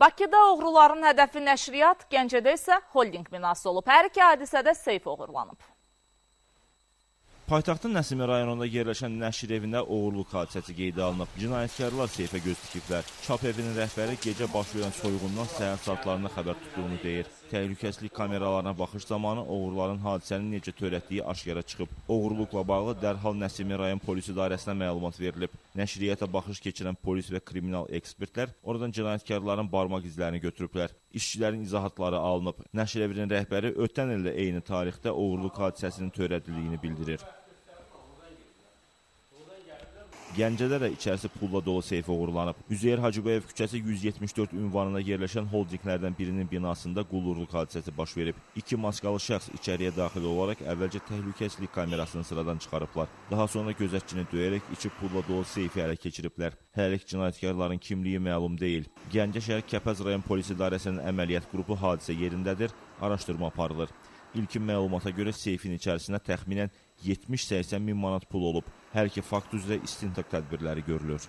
Bakıda oğruların hədəfi nəşriyyat, Gəncədə isə holdinq binası olub. Hər iki hadisədə seyf oğurlanıb. Paytaxtın Nəsimi rayonunda yerləşən nəşr evində oğurluq hadisəsi qeydə alınıb. Cinayətkarlar seyfə göz tikiblər. Çap evinin rəhbəri gecə baş verən soyğundan səhər saatlarında xəbər tutduğunu deyir. Təhlükəsizlik kameralarına baxış zamanı oğruların hadisəni necə törətdiyi aşkara çıxıb. Oğurluqla bağlı dərhal Nəsimi rayon polis idarəsinə məlumat verilib. Nəşriyyata baxış keçirən polis və kriminal ekspertlər oradan cinayətkarların barmaq izlərini götürüblər. İşçilərin izahatları alınıb. Nəşr evinin rəhbəri ötən ildə eyni tarixdə oğurluq hadisəsinin törədildiyini bildirir. Gəncədə də içərisi pulla dolu seyf oğurlanıb. Üzeyir Hacıbəyev küçəsi 174 ünvanında yerləşən holdinqlərdən birinin binasında quldurluq hadisəsi baş verib. İki maskalı şəxs içəriyə daxil olaraq əvvəlcə təhlükəsizlik kamerasını sıradan çıxarıblar. Daha sonra gözətçini döyərək içi pulla dolu seyfi ələ keçiriblər. Hələlik cinayətkarların kimliyi məlum deyil. Gəncə şəhər Kəpəz rayon polis idarəsinin əməliyyat qrupu hadisə yerindədir, araşdırma aparılır. İlkin məlumata görə seyfin içərisində təxminən 70-80 min manat pul olub. Hər iki fakt üzrə istintaq tədbirləri görülür.